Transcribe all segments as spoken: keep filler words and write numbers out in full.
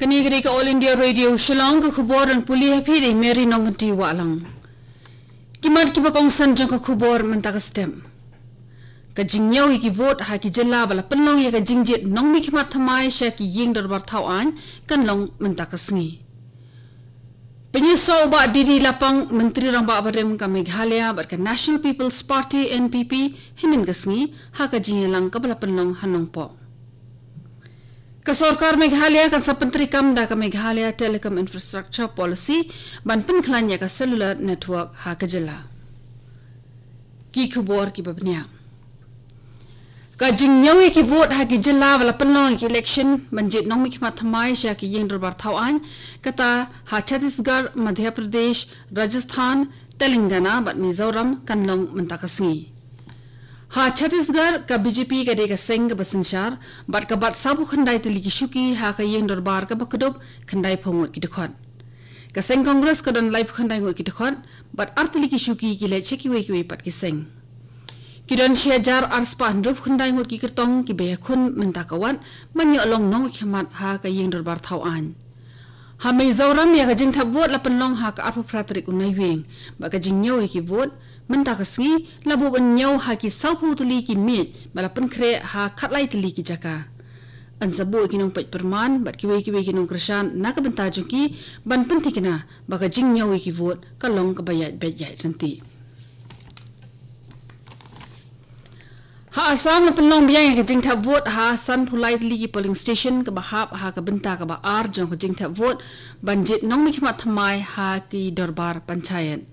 Kane ka dei ka All India Radio Shillong, ka khubor ban pule ha phi da i Mary Nongkynti Wahlang. Ki mat kiba kongsan jong ka khubor mynta ka step. Ka jingniew ïa ki vote ha ki jylla ba la pynlong ïa ka jingjied nongmihkhmat thymmai sha ki ïing dorbar thaw aiñ kan long mynta ka sngi. Pynïasoh u Bah D D Lapang, Myntri Rangbah barim ka Meghalaya bad ka National People's Party, N P P, hynnin ka sngi ha ka jingïalang kaba la pynlong ha Nongpoh. Ka sorkar Meghalaya kan sa pyntreikam da ka Meghalaya Telecom Infrastructure Policy ban pynkhlaiñ ïa ka cellular network ha ka jylla. Ki khubor kiba bniah. Ka jingniew ïa ki vote ha ki jylla ba la pynlong ïa ki election ban jied nongmihkhmat thymmai sha ki ïing dorbar thaw aiñ, kata ha Chhattisgarh, Madhya Pradesh, Rajasthan, Telangana bad Mizoram kan long mynta ka sngi. Ha Chhattisgarh, ka B J P ka dei ka seng kaba synshar bad ka bat sawphew khyndai tylli ki shuki ha ka ïing dorbar kaba kdup khyndaiphew ngut ki dkhot. Ka seng Congress ka don laiphew khyndai ngut ki dkhot bad ar tylli ki shuki ki leit sha kiwei kiwei pat ki seng. Ki don shi hajar arspah hynriewphew khyndai ngut ki kyrtong kiba ïakhun mynta ka wat ban ïoh long nongmihkhmat ha ka ïing dorbar thaw aiñ. Ha Mizoram, ïa ka jingthep vote la pynlong ha ka arphew phra tarik u Naiwieng bad ka jingniew ïa ki vote mynta ka sngi la buh ban ñiew ha ki sawphew tylli ki miej ba la pynkhreh ha khatlai tylli ki jaka. Yn sa buh ïa ki nongpeit pyrman bad kiwei kiwei ki nongkyrshan na ka bynta jong ki ban pynthikna ba ka jingniew ïa ki vote ka long kaba ïaid beit ïaid ryntih. Ha Assam la pynlong biang ïa ka jingthep vote ha sanphew lai tylli ki polling station kaba hap ha ka bynta kaba ar jong ka jingthep vote ban jied nongmihkhmat thymmai ha ki dorbar panchayat.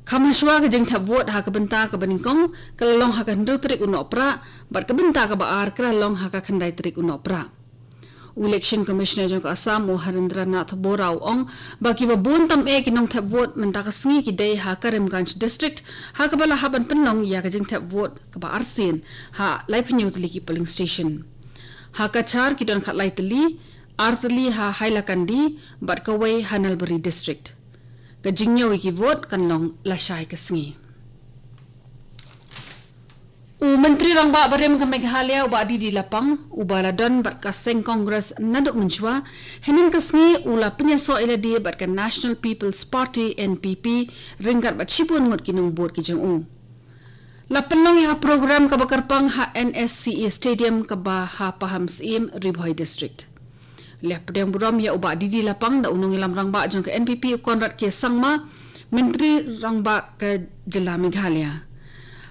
Kham hashwa, ka jingthep vote ha ka bynta kaba nyngkong ka la long ha ka hynriew tarik u Nohprah bad ka bynta kaba ar ka la long ha ka khyndai tarik u Nohprah. U Election Commissioner jong ka Assam, u Harendra Nath Bora, u ong ba kiba bun tam eh ki nongthep vote mynta ka sngi ki dei ha Karimganj District, ha kaba la hap ban pynlong ïa ka jingthep vote kaba arsien ha laiphew hynñiew tylli ki polling station. Ha Cachar ki don khatlai tylli, ar tylli ha Hailakandi bad kawei ha Nalbari District. Ka jingniew ïa ki vote kan long lashai ka sngi. U Myntri Rangbah barim ka Meghalaya, u Bah D D Lapang, uba la don bad ka seng Congress naduh mynshuwa, hynnin ka sngi u la pynïasoh ïalade bad ka National People's Party, N P P, ryngkat bad shibun ngut ki nongbud ki jong u. La pynlong ïa ka program kaba kyrpang ha N S C A Stadium kaba ha Pahamsyiem, Ri Bhoi District. La pdiang burom ïa u Bah D D Lapang da u nongïalam rangbah jong ka N P P, u Conrad K Sangma, Myntri Rangbah ka jylla Meghalaya.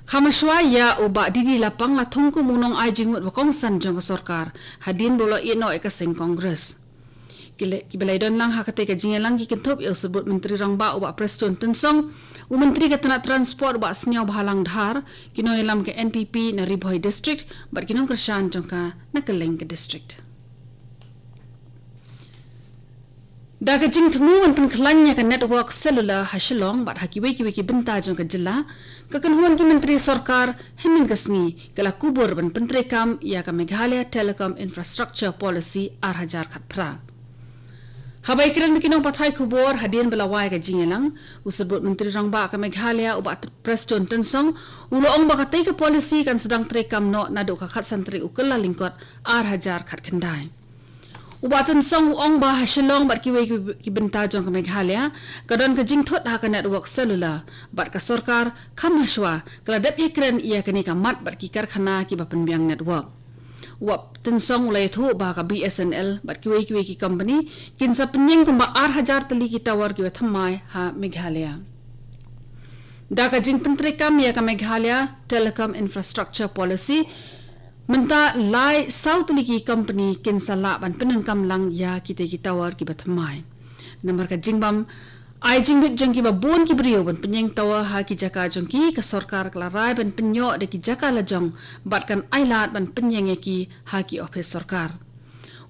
Kham hashwa, ïa u Bah D D Lapang la thung kum u nongai jingmut ba kongsan jong ka sorkar hadien ba u la ïehnoh ïa ka seng Congress. Ki la, kiba la ïadon lang ha katei ka jingïalang ki kynthup ïa u Symbud Myntri Rangbah, u Bah Prestone Tynsong, u Myntri ka tnat Transport, u Bah Sniawbhalang Dhar, ki nongïalam ka N P P na Ri Bhoi District bad ki nongkyrshan jong ka na kylleng ka district. Da ka jingthmu ban pynkhlaiñ ïa ka network cellular ha Shillong bad ha kiwei kiwei ki bynta jong ka jylla, ka kynhun ki myntri sorkar hynnin ka sngi ka la kubur ban pyntreikam ïa ka Meghalaya Telecom Infrastructure Policy ar hajar khatphra. Haba ïakren bad ki nongpathai khubor hadien ba la wai ka jingïalang, u Symbud Myntri Rangbah ka Meghalaya, u Bah Prestone Tynsong, u la ong ba katei ka policy kan sdang treikam noh naduh ka khatsan tarik u Kyllalyngkot ar hajar khatkhyndai. U Bah Tynsong u ong ba ha Shillong bad kiwei ki, ki bynta jong ka Meghalaya ka don ka jingthut ha ka network cellular bad ka sorkar kham hashwa ka la dep ïakren ïa kane ka mat bad ki karkhana kiba pynbiang network. U Bah Tynsong u la ïathuh ba ka B S N L bad kiwei kiwei ki company kin sa pynïeng kumba ar hajar tylli ki tower kiba thymmai ha Meghalaya. Da ka jingpyntreikam ïa ka Meghalaya Telecom Infrastructure Policy, mynta lai saw tylli ki company kin sa lah ban pyndonkam lang ïa kitei ki tower kiba thymmai. Namar ka jingbym ai jingbit jong kiba bun ki briew ban pynïeng tower ha ki jaka jong ki, ka sorkar ka la rai ban pynïoh da ki jaka lajong bad kan ailad ban pynïeng ïa ki ha ki ophis sorkar.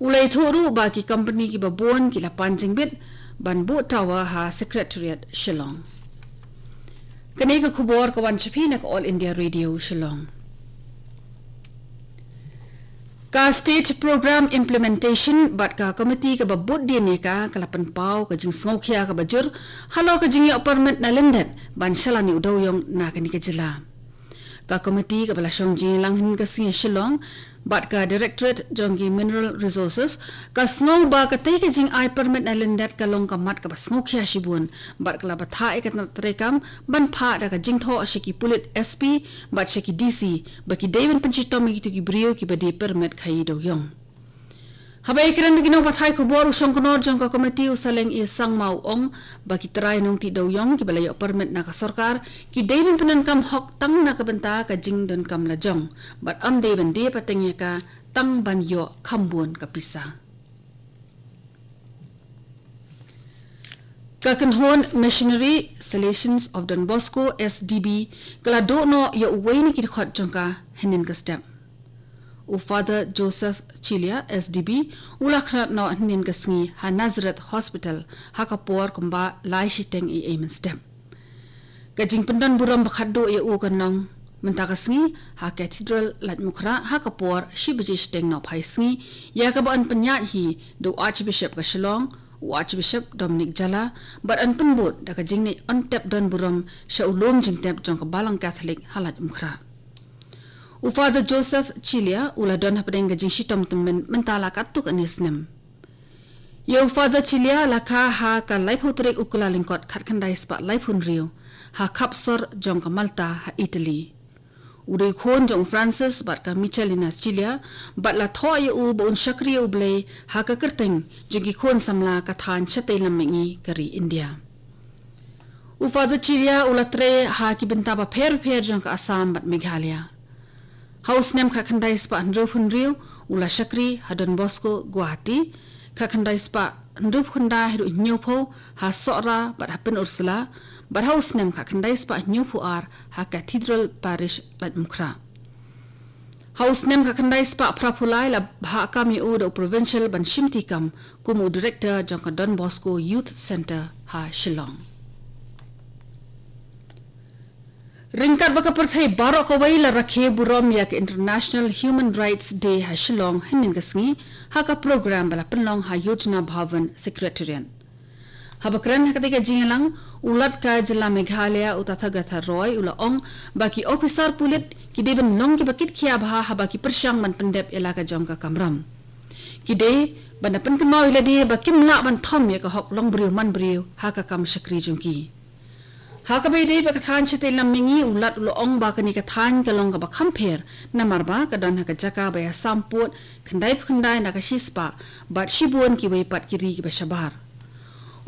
U la ïathuh ruh ba ki company kiba bun ki la pan jingbit ban buh tower ha Secretariat Shillong. Kane ka khubor ka wan sha phi na ka All India Radio Shillong. Ka State Program Implementation bad ka komiti kaba bud dien ïa ka, ka la pynpaw ka jingsngewkhia kaba jur halor ka jingïoh permit na lyndet ban shalani u dewïong na kane ka jylla. Ka komiti kaba la shong jingïalang hynnin ka sngi ha Shillong, Bad ka Directorate jong ki Mineral Resources ka sngew ba katei ka jingai permit na lyndet ka long ka mat kaba sngewkhia shibun, bad ka la bthah ïa ka tnat treikam ban phah da ka jingthoh sha ki pulit S P bad sha ki D C ba ki dei ban pynshitom ïa kito ki briew kiba die permit khaïi dewiong. Haba ïakren bad ki nongpathai khubor, u shongknor jong ka komiti u Saleng A Sangma u ong ba ki trai nongtih dewiong kiba la ïoh permit na ka sorkar ki dei ban pyndonkam hok tang na ka bynta ka jingdonkam lajong, bad ym dei ban die pateng ïa ka tang ban ïoh kham bun ka pisa. Ka kynhun Missionary Salesians of Don Bosco, S D B, ka la duh noh ïa uwei na ki dkhot jong ka hynnin ka step. U Father Joseph Chilia, S D B, u la khlad noh hynnin ka sngi ha Nazareth Hospital ha ka por kumba lai shiteng eiei mynstep. Ka jingpyndon burom ba khatduh ïa u kan long mynta ka sngi ha Cathedral Laitumkhrah ha ka por shi baje shiteng nohphai sngi, ïa kaba yn pynïaid hi da u Archbishop ka Shillong, u Archbishop Dominic Jala, bad yn pynbud da ka jingleit on tep don burom sha u lum jingtep jong ka Balang Catholic ha Laitumkhrah. U Father Joseph Chilia u la don hapdeng ka jingshitom tymmen mynta la katto katne snem. Ïa u Father Chilia la kha ha ka laiphew tarik u Kyllalyngkot khatkhyndai spah laiphew hynriew ha khap sor jong ka Malta ha Italy. U dei u khun jong u Francis bad ka Michelina Chilia, bad la thoh ïa u ba un shakri ïa U Blei ha ka kyrteng jong ki khun samla ka thaiñ shatei lam mihngi ka ri India. U Father Chilia u la trei ha ki bynta bapher bapher jong ka Assam bad Meghalaya. Ha u snem khatkhyndai spah hynriewphew hynriew u la shakri ha Don Bosco Guwahati, khatkhyndai spah hynriewphew khyndai haduh hynñiewphew ha Sohra bad ha Pynursla, bad ha u snem khatkhyndai spah hynñiewphew ar ha Cathedral Parish Laitumkhrah. Ha u snem khatkhyndai spah phraphew lai la bhah kam ïa u da u Provincial ban shimti kam kum u Director jong ka Don Bosco Youth Centre ha Shillong. Ryngkat bad ka pyrthei baroh kawei la rakhe burom ïa ka International Human Rights Day ha Shillong hynnin ka sngi ha ka program ba la pynlong ha Yojana Bhavan Secretariat. Haba kren ha katei ka jingïalang, u Lat ka jylla Meghalaya u Tathagata Roy u la ong ba ki ophisar pulit ki dei ban long kiba kitkhia bha haba ki pyrshang ban pyndep ïa la ka jong ka kamram. Ki dei ban da pynkynmaw ïa lade ba kim lah ban thom ïa ka hok longbriew manbriew ha ka kam shakri jong ki. Ha kaba ïadei bad ka thaiñ shatei lam mihngi, u Lat u la ong ba kane ka thaiñ ka long kaba kham pher namar ba ka don ha ka jaka ba ïasam pud khyndaiphew khyndai na ka shispah bad shibun kiwei pat ki ri kiba shabar.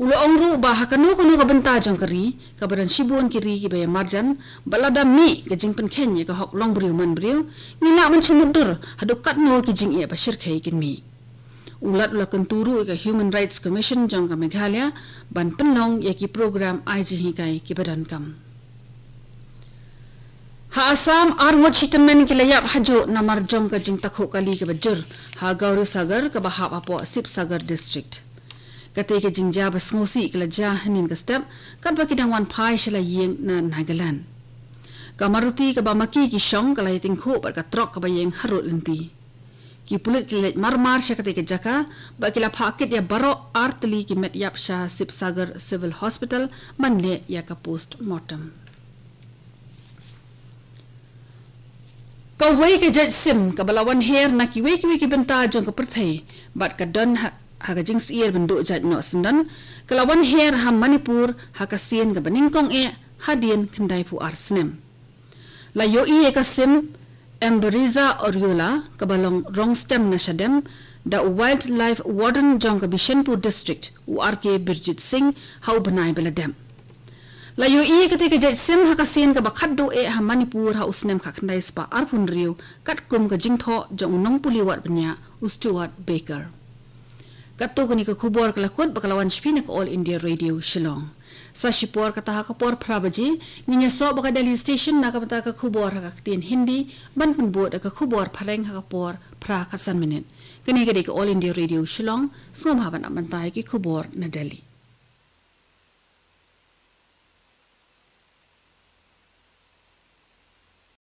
U la ong ruh ba ha kano kano ka bynta jong ka ri kaba don shibun ki ri kiba ïamarjan, bad lada mih ka jingpynkheiñ ïa ka hok longbriew manbriew, ngi lah ban shu mutdur haduh katno ki jingeh ba shyrkhei kin mih. U Lat u la kyntu ruh ïa ka Human Rights Commission jong ka Meghalaya ban pynlong ïa ki program ai jinghikai kiba donkam. Ha Assam, ar ngut shi tymmen ki la ïap hajuh namar jong ka jingtakhuh kali kaba jur ha Gaurisagar kaba hap hapoh Sibsagar District. Katei ka jingjia ba sngewsih ka la jia hynnin ka step katba ki dang wan phai sha la ïing na Nagaland. Ka Maruti kaba ma ki ki shong ka la ïatyngkhuh bad ka trok kaba ïeng harud lynti. Ki pulit ki la leit marmar sha katei ka jaka bad ki la phah kit ïa baroh ar tylli ki met ïap sha Sibsagar Civil Hospital ban leh ïa ka post mortem. Kawei ka jait sim kaba la wan her na kiwei kiwei ki bynta jong ka pyrthei bad ka don ha, ha ka jingsyier ban duh jait noh syndon, ka la wan her ha Manipur ha ka sien kaba nyngkong eh hadien khyndaiphew ar snem. La ïohi ïa ka sim Ambrosia aureola kaba long rong stem na shadem da u Wildlife Warden jong ka Bishnupur District, u R K Birjit Singh, ha u bnai ba la dep. La ïohi ïa katei ka jait sim ha ka sien kaba khatduh eh ha Manipur ha u snem khatkhyndai spah arphew hynriew katkum ka jingthoh jong u nongpule wad bniah u Stuart Baker. Katto katne ka khubor ka la kut bad ka la wan sha phi na ka All India Radio Shillong. Sa shipor kata ha ka por phra baje ngin ïasoh bad ka Delhi Station na ka bynta ka khubor ha ka ktien Hindi, ban pynbud da ka khubor phareng ha ka por phra khatsan minit. Kane ka dei ka All India Radio Shillong, sngewbha ban ap bynta ïa ki khubor na Delhi.